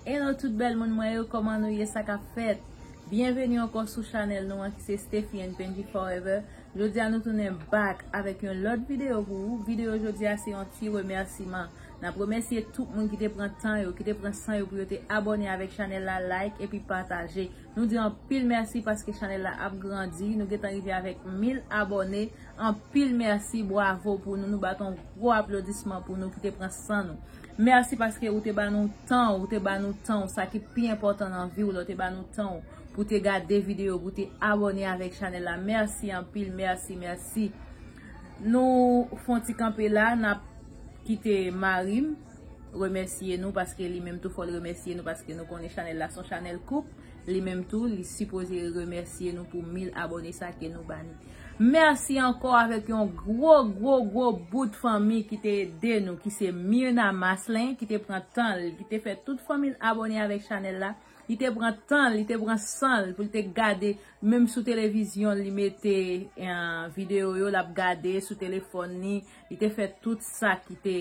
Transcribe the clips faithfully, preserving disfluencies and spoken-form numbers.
Hello tout bèl moun mwen yo, kòman nou ye, sa k ap fèt? Byenveni ankò sou chanèl nou an ki se Stephie and Benji Forever. Jodi a nou tounen back avèk yon lòt videyo pou ou. Videyo jodi a se yon ti remèsiman. N ap remèsye tout moun ki te pran tan yo, ki te pran san yo pou yo te abòne avèk chanèl la, like epi pataje. Nou di anpil mèsi paske chanèl la ap grandi. Nou gentan rive avèk mil abòne. Anpil mèsi, bwavo pou nou. Nou bat yon gwo aplodisman pou nou ki te pran san nou. Mèsi paske ou te ba nou tan, ou te ba nou tan, sa ki pi enpòtan nan vi w, lè w te ba nou tan w pou te gade videyo, pou te abòne avèk chanèl la. Mèsi anpil, mèsi, mèsi. Nou fè yon ti kanpe la, n ap kite mari m remèsye nou paske li menm tou fò l remèsye nou paske nou konnen chanèl la se yon chanèl koup. Li menm tou, li sipoze remèsye nou pou mil abòne sa ke nou ba li. Mèsi ankò avèk yon gwo, gwo, gwo bout fanmi ki te ede nou, ki se Mirna Maslin, ki te pran tan l, ki te fè tout fanmi l abòne avèk chanèl la. Li te pran tan l, li te pran san l pou l te gade, menm sou televizyon l, li mete eh, videyo yo, l ap gade sou telefòn li, li te fè tout sa ki te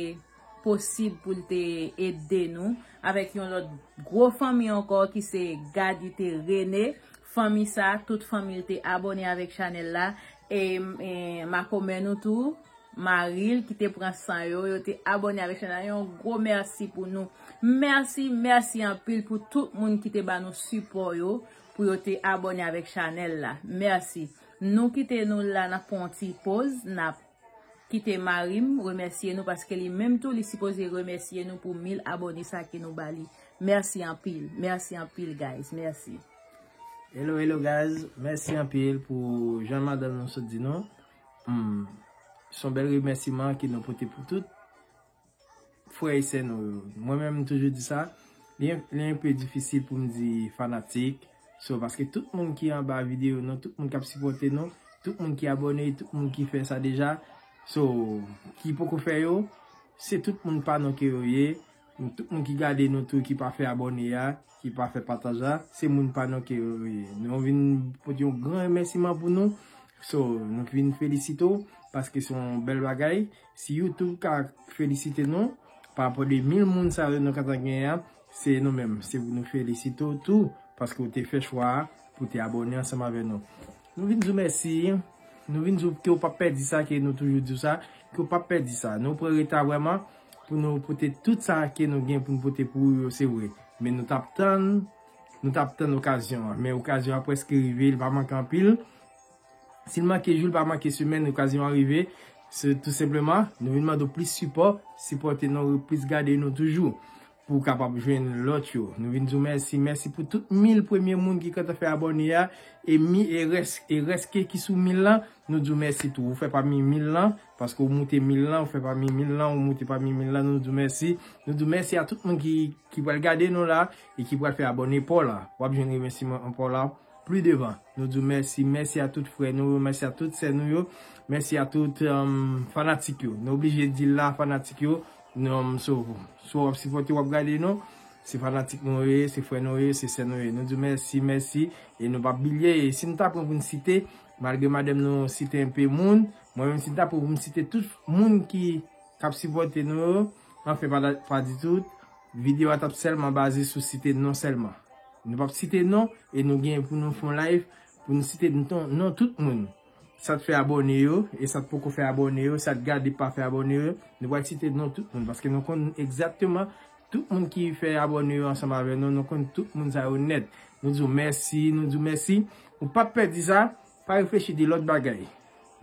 posib pou l te ede nou. Avèk yon lòt gwo fanmi ankò ki se Gadite Rene. Fanmi sa, tout fanmi l te abòne avèk chanèl la. E, e makomè nou tou, mari l ki te pran san yo, yo te abòne avèk chanèl la. Yon gwo mèsi pou nou. Mèsi, mèsi anpil pou tout moun ki te ba nou sipò yo, pou yo te abòne avèk chanèl la. Mèsi. Nou kite nou la, n ap pran yon ti poz, n ap kite mari m remèsye nou paske li menm tou li sipoze remèsye nou pou mil abòne sa ke nou ba li. Mèsi anpil. Mèsi anpil, guys. Mèsi. Hello, hello, guys. Mèsi anpil pou jan madanm nou sot di nou. Hmm. Se yon bèl remèsiman ke nou pote pou tout frè e sè nou yo. Mwen menm, m toujou di sa, li, li enpe difisil pou m di fanatik. So, paske tout moun ki anba videyo nou, tout moun k ap sipòte nou, tout moun ki abòne, tout moun ki fè sa deja, so, ki poko fè yo, se tout moun pa nou ke yo ye. Tout moun ki gade nou tou, ki pa fè abòne a, ki pa fè pataj la, se moun pa nou ke yo ye. Nou vin pote yon gran remèsiman pou nou. So, nou vin felisite w, paske se yon bèl bagay. Si YouTube ka felisite nou, pa rapò de mil moun sa yo nou gentan genyen an, se nou menm. Se pou nou felisite w tou, paske w te fè chwa a pou te abòne ansanm avè nou. Nou vin di w mèsi, nou vin di w ke w p ap pèdi sa, ke nou toujou di w sa, ke w p ap pèdi sa. Nou pran reta vrèman pou nou pote tout sa ke nou gen pou nou pote pou ou yo, se vre. Men nou t ap tann, nou t ap tann okazyon an. Men okazyon an prèske rive, li pa manke anpil. Si l manke jou, l pa manke semèn, okazyon an rive. Se tou senpleman, nou vin mande w plis sipò, sipòte nou, plis gade nou toujou pou w kapab jwenn lòt yo. Nou vin di w mèsi. Mèsi pou tout mil premye moun ki gentan fè abòne a. E mi, e rès, e rès ke ki sou mil lan, nou di w mèsi tou. Ou fè pami mil lan, paske w moute mil lan, ou fè pami mil lan, ou moute pami mil lan, nou di w mèsi. Nou di w mèsi a tout moun ki, ki pral gade nou la e ki pral fè abòne pa w la. W ap jwenn remèsiman pa w la pli devan. Nou di w mèsi, mèsi a tout frè nou yo, mèsi a tout sè nou yo, mèsi a tout um, fanatik yo. Nou oblije di l la, fanatik yo, nou, um, so, so w ap sipòte, w ap gade nou, se fanatik nou ye, se frè nou ye, se sè nou ye. Nou di w mèsi, mèsi, e nou p ap bliye. E si nou ta pran pou n site, malgre madanm nou site enpe moun, mwen menm si nou ta pran pou m site tout moun ki, k ap sipòte nou yo, anfen, pa, pa di tout, videyo a t ap sèlman baze sou site non sèlman. Nou p ap site non e nou gen pou nou fè yon live pou nou site non, non tout moun. Sa t fè abòne yo e sa t poko fè abòne yo, sa t gade pa fè abòne yo, nou pral site non tout moun paske nou konn egzakteman tout moun ki fè abòne yo ansanm avè nou, nou konn tout moun sa yo nèt. Nou di w mèsi, nou di w mèsi. Ou p ap pèdi sa, pa reflechi de lòt bagay.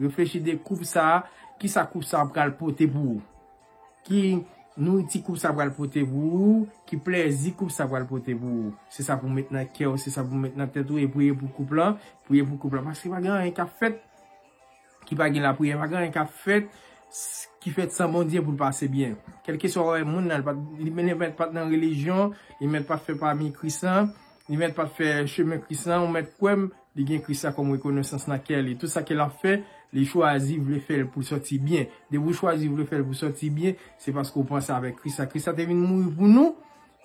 Reflechi de koup sa a, kisa koup sa a pral pote pou ou. Ki nouriti koup sa pral pote pou ou, ki plèzi koup sa pral pote pou ou. Se sa pou w met nan kè w, se sa pou w met nan tèt ou e priye pou koup lan, priye pou koup lan. Paske pa gen anyen k ap fèt ki pa gen lapriyè, pa gen anyen k ap fèt ki fèt san Bondye pou l pase byen. Kèlkeswa w wè moun nan, li mèt pa t nan relijyon, li mèt pa t fè pami Kris lan, li mèt pa t fè chemen Kris lan, ou mèt kwè m, li gen Kris la kòm rekonesans nan kè li. Tout sa ke l ap fè, li chwazi vle fè l pou l sòti byen. Depi w chwazi vle fè l pou sòti byen, se paske w panse avèk Kris la. Kris la te vin mouri pou nou,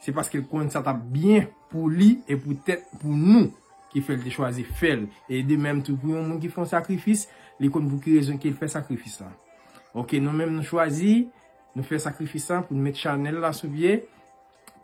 se paske l konn sa t ap byen pou li e poutèt pou nou ki fè l te chwazi fè l. E de menm tou pou yon moun ki fè yon sakrifis, li konn pou ki rezon ke l fè sakrifis la. Oke, nou menm nou chwazi, nou fè sakrifis la pou n met chanèl la sou pye.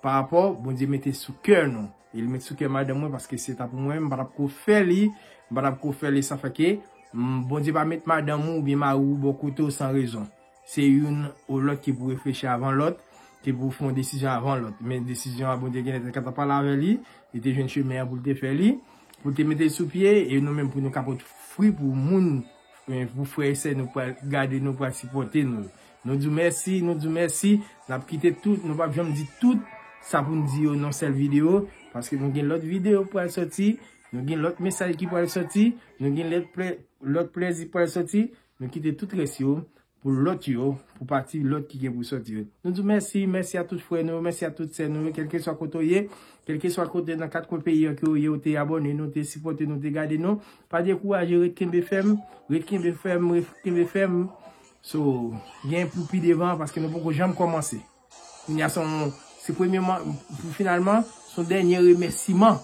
pa rapò, Bondye mete sou kè nou. E li met sou kè madanm mwen, paske se ta pou mwen, m pa t ap ko fè li, m pa t ap ko fè li, sa fè ke, mm, Bondye pa met madanm ou oubyen mari w bò kote w san rezon. Se youn ou lòt ki pou reflechi avan lòt, ki pou fè yon desizyon avan lòt. Men desizyon a Bondye genlè te gentan pale avè li, li te jwenn chemen an pou l te fè li, pou l te mete l sou pye, e nou menm pou nou ka pot fwi pou moun, eh, pou frè e sè nou pral gade nou, pral sipòte nou. Nou di w mèsi, nou di w mèsi, n ap kite tout, nou p ap janm di tout sa pou n di yo nan sèl videyo, paske nou gen lòt videyo pral sòti, nou gen lòt mesaj ki pral sòti, nou gen lòt plè-, lòt plèzi pral sòti, nou kite tout rès yo pou lòt yo, pou pati lòt ki gen pou sòti yo. Nou di w mèsi, mèsi a tout frè nou, mèsi a tout sè nou, kèlkeswa kote w ye, kèlkeswa kote nan kat kwen peyi an ke w ye, ou te abòne nou, te sipòte nou, te gade nou. Pa dekouraje, ret kenbe fèm, ret kenbe fèm, ret kenbe fèm. So, gen pou pi devan, paske nou poko janm kòmanse. Kounye a se yon, se premye man-, pou finalman, se yon dènye remèsiman.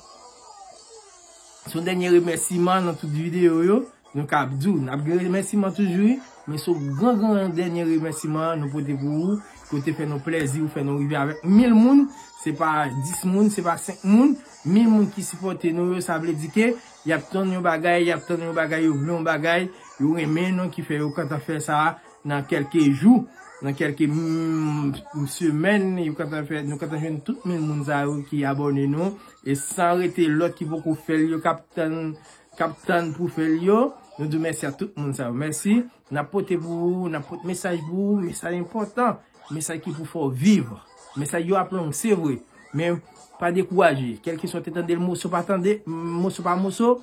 Se yon dènye remèsiman nan tout videyo yo. Nou ka ap di w, n ap gen remèsiman toujou, wi, men se yon gran, gran dènye remèsiman nou pote pou ou, ke w te fè nou plèzi, ou fè nou rive avèk mil moun, se pa dis moun, se pa senk moun, mil moun ki sipòte nou yo, sa vle di ke y ap tann yon bagay, y ap tann yon bagay, yo vle yon bagay, yo renmen nou, ki fè yo kontan fè sa nan kèlke jou, nan kèlke, mm, semèn, yo kontan fè, nou kontan jwenn tout mil moun sa yo ki abòne nou, e san rete lòt ki poko fè l yo, k ap tann k ap tann pou fè l yo. Nou di w mèsi a tout moun sa yo. Mèsi. N ap pote pou ou, n ap pote mesaj pou ou, mesaj enpòtan, mesaj ki pou fè w viv. Mesaj yo ap long, se vre. Men, pa dekouraje. Kèlkeswa w te tande l moso pa tande, moso pa moso,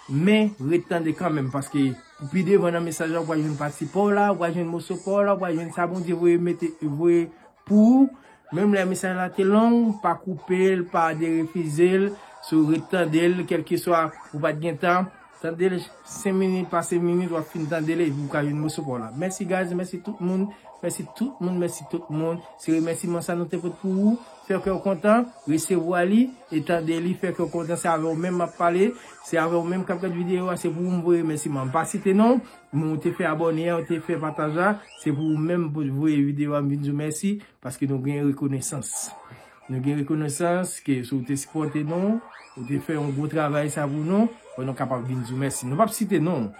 men ret tande kanmenm, paske pou pi devan nan mesaj la, w pral jwenn pati pa w la, w pral jwenn moso pa w la, w pral jwenn sa Bondye voye mete, voye pou ou. Menm lè mesaj la te long, pa koupe l, pa derefize l. Si w ret tande l, kèlkeswa ou pa t gen tan, tande l senk minit, pa senk minit, w ap fin tande l epi w ka jwenn moso pa w la. Mèsi, guys, mèsi tout moun, mèsi tout moun, mèsi tout moun. Se remèsiman sa nou te pote pou ou. Fè kè w kontan, resevwa li e tande li, fè kè w kontan. Se avè w menm m ap pale, se avè w menm k ap gade videyo a, se pou ou m voye remèsiman. M pa site non w, men ou te fè abòne a, ou te fè pataj la, se pou ou menm pou voye videyo a, m vin di w mèsi. Paske nou gen rekonesans. Nou gen rekonesans ke si w te sipòte nou, ou te fè yon gwo travay sa pou nou, fò nou kapab vin di w mèsi. Nou p ap site non.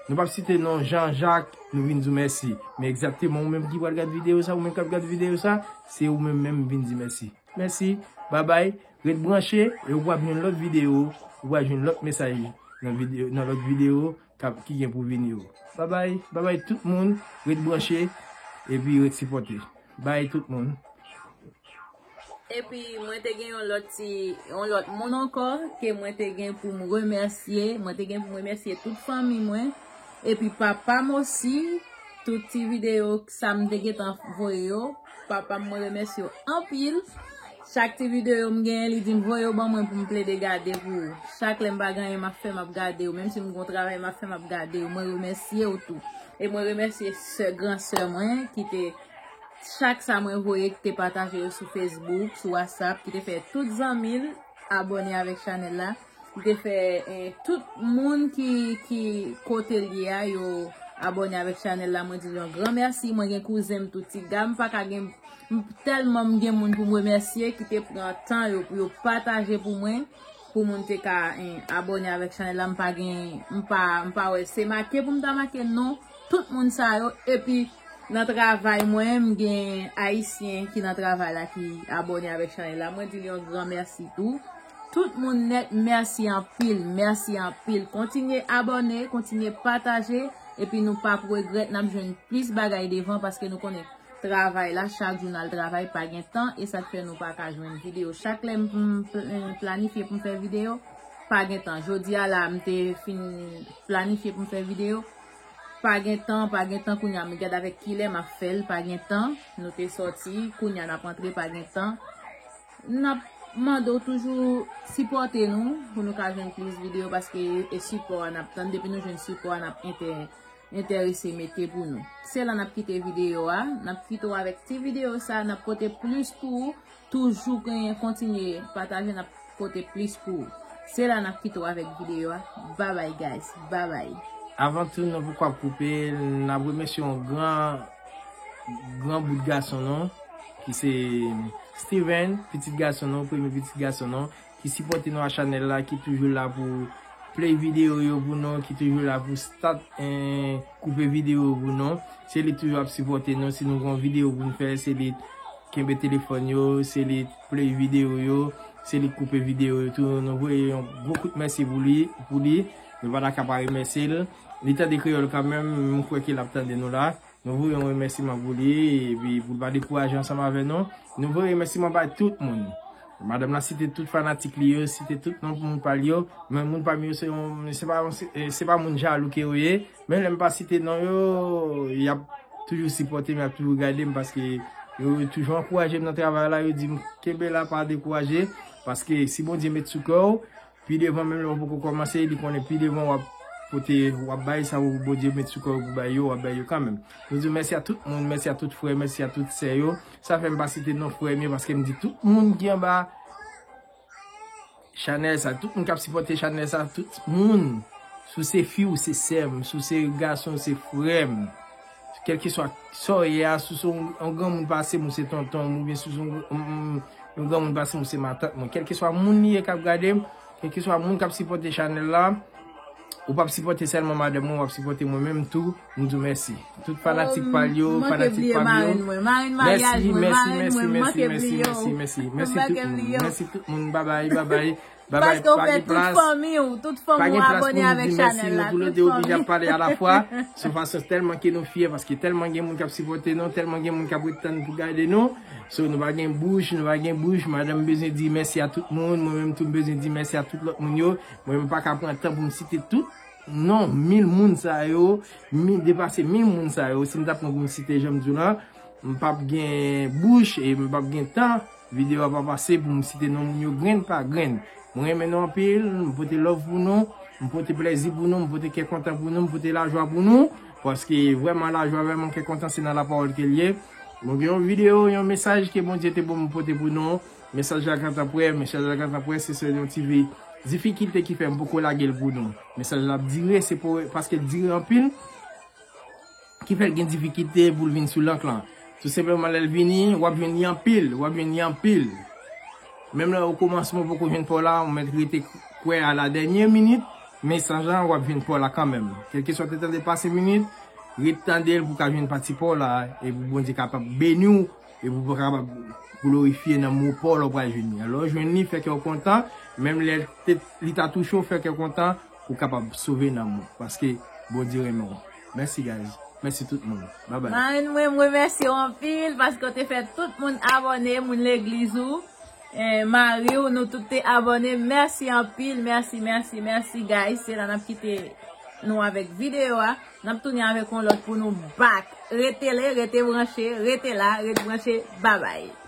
Nou p ap site non Jean Jacques, nou vin di w mèsi. Men egzakteman ou menm ki pral gad videyo sa, ou menm k ap gad videyo sa, se ou menm menm vin di mèsi. Mèsi, babay, ret branche, e ou pral jwenn lòt videyo, ou pral jwenn lòt mesaj nan videyo, nan lòt videyo k ap, ki gen pou vini yo. Babay, babay tout moun, ret branche, epi ret sipòte. Bay tout moun. Epi mwen te gen yon lòt ti, yon lòt moun ankò ke mwen te gen pou m remèsye. Mwen te gen pou m remèsye tout fanmi mwen. Epi papa m osi, tout ti videyo sa m te gentan voye yo. Papa m, mwen remèsye w anpil. Chak ti videyo m genyen, li di m voye yo ban mwen pou m plede gade pou ou. Chak lè m pa gen anyen m ap fè, m ap gade yo. Menm si m gen yon travay m ap fè, m ap gade yo. Mwen remèsye w tou. E mwen remèsye sè, gran sè mwen ki te chak sa mwen voye, ki te pataje yo sou Facebook, sou WhatsApp, ki te fè tout zanmi l abòne avèk chanèl la, ki te fè, eh, tout moun ki, ki kote l ye a, yo abòne avèk chanèl la. Mwen di l yon gran mèsi. Mwen gen kouzen m tou, Tiga, m pa ka gen, m, tèlman m gen moun pou m remèsye ki te pran tan yo pou yo pataje pou mwen, pou moun te ka, eh, abòne avèk chanèl la. M pa gen, m pa, m pa wè se make pou m ta make non tout moun sa yo. Epi nan travay mwen, m gen Ayisyen ki nan travay la ki abòne avèk chanèl la. Mwen di l yon gran mèsi tou. Tout moun nèt, mèsi anpil, mèsi anpil. Kontinye abòne, kontinye pataje, epi nou p ap regrèt, n ap jwenn plis bagay devan, paske nou konnen travay la, chak jou n al travay, pa gen tan, e sa k fè nou pa ka jwenn videyo. Chak lè m, m pl-, m planifye pou m fè videyo, pa gen tan. Jodi a la, m te fin planifye pou m fè videyo, pa gen tan, pa gen tan, kounye a m gad avèk kilè m ap fè l, pa gen tan. Nou te sòti, kounye a n ap antre, pa gen tan. N ap mande w toujou sipòte nou, pou nou ka jwenn plis videyo, paske e sipò a n ap tann, depi nou jwenn sipò a, n ap entè-, enterese mete pou nou. Se la n ap kite videyo a, n ap kite w avèk ti videyo sa, n ap pote plis pou ou, toujou gen, kontinye pataje, n ap pote plis pou ou. Se la n ap kite w avèk videyo a. Babay, guys, babay. Avan tou, nou poko ap koupe, n ap remèsye yon gran, gran bout gason nou, ki se Steven, pitit gason nou, premye pitit gason nou, ki sipòte nou a chanèl la, ki toujou la pou play videyo yo pou nou, ki toujou la pou start, eh, koupe videyo yo pou nou. Se li toujou ap sipòte nou. Si nou gen yon videyo pou nou fè, se li kenbe telefòn yo, se li play videyo yo, se li koupe videyo yo tou. Nou voye yon gwo kout mèsi pou li, pou li. Nou pa ta ka pa remèsye l. Li tande kreyòl kanmenm, m kwè ke l ap tande nou la. Nou voye yon remèsiman pou li, epi pou l pa dekouraje ansanm avè nou. Nou voye remèsiman bay tout moun. Madanm lan site tout fanatik li yo, site tout non moun pa l yo. Men moun pa m yo, se yon, se pa, se, se pa moun jalou ke yo ye. Men lè m pa site non yo, y ap toujou sipòte m, y ap toujou gade m, paske yo toujou ankouraje m nan travay la, yo di m, "Kenbe la, pa dekouraje, paske si Bondye met sou kè w, pi devan, menm lè w poko kòmanse, li konnen pi devan w ap pote, w ap bay sa ou Bondye met sou kè w pou bay yo, w ap bay yo kanmenm." Nou di mèsi a tout moun, mèsi a tout frè, mèsi a tout sè yo. Sa fè m pa site non frè m yo, paske m di tout moun ki anba chanèl sa, tout moun k ap sipòte chanèl sa, tout moun, si w se fi w, se sè m, si w se gason, se frè m, kèlkeswa sa w ye a, si w se yon, yon granmoun pase m, ou se tonton m, oubyen si w se yon, yon, yon, yon granmoun pase m, ou se matant mwen, kèlkeswa moun li ye k ap gade m, kèlkeswa moun k ap sipòte chanèl la, ou p ap sipòte sèlman madanm mwen, w ap sipòte mwen menm tou. M di w mèsi. Tout fanatik pa l yo, fanatik pa m yo. Mèsi, mèsi, mèsi, mèsi, mèsi, mèsi, mèsi. Mèsi tout moun. Mèsi tout moun. Babay, babay. Babay, pa gen plas. Pa gen plas pou nou di mèsi, nou tou le de oblije ap pale alafwa. Se yon fason tèlman ke nou fyè, paske tèlman gen moun k ap sipòte nou, tèlman gen moun k ap ret tann pou gade nou. So, nou pa gen bouch, nou pa gen bouch. Madanm bezwen di mèsi a tout moun. Mwen menm tou, m bezwen di mèsi a tout lòt moun yo. Mwen menm pa ka pran tan pou m site tout non mil moun sa yo, mi-, depase mil moun sa yo. Si m ta pran pou m site jan m di w la, m p ap gen bouch e m p ap gen tan. Videyo a pa pase pou m site non moun yo grenn pa grenn. Mwen renmen nou anpil, m pote love pou nou, m pote plèzi pou nou, m pote kè kontan pou nou, m pote lajwa pou nou. Paske vrèman lajwa, vrèman kè kontan se nan lapawòl ke l ye. Mwen gen yon videyo, yon mesaj ke Bondye te ban m pote pou nou. Mesaj la gentan prè, mesaj la gentan prè, se sèl yon ti vi difikilte ki fè m poko lage l pou nou. Mesaj la ap dire, se pou, paske l dire anpil, ki fè l gen difikilte pou l vin sou lank lan. Tou senpleman, lè l vini, w ap jwenn li anpil, w ap jwenn li anpil. Menm lè o komansman ou poko jwenn pa w la, ou mèt rete kwè a la dènye minit, mesaj la, w ap jwenn pa w la kanmenm. Kèlkeswa te tande pase minit, ret tande l pou w ka jwenn pati pa w la, epi Bondye kapab beni w, epi pou w kapab glorifye nan mo pa w lè w pral jwenn li. Lè w jwenn li, fè kè w kontan, menm lè te, li ta touche w, fè kè w kontan, ou kapab sove nanm ou, paske Bondye renmen w. Mèsi, guys. Mèsi tout moun. Bye bye. Marenn mwen, m remèsye w anpil paske w te fè tout moun abòne, moun legliz ou, eh, mari w, nou tout te abòne. Mèsi anpil, mèsi, mèsi, mèsi, guys. Se la n ap kite nou avèk videyo a. N ap tounen avèk yon lòt pou nou back. Rete le, rete branche, rete la, rete branche. Bye bye.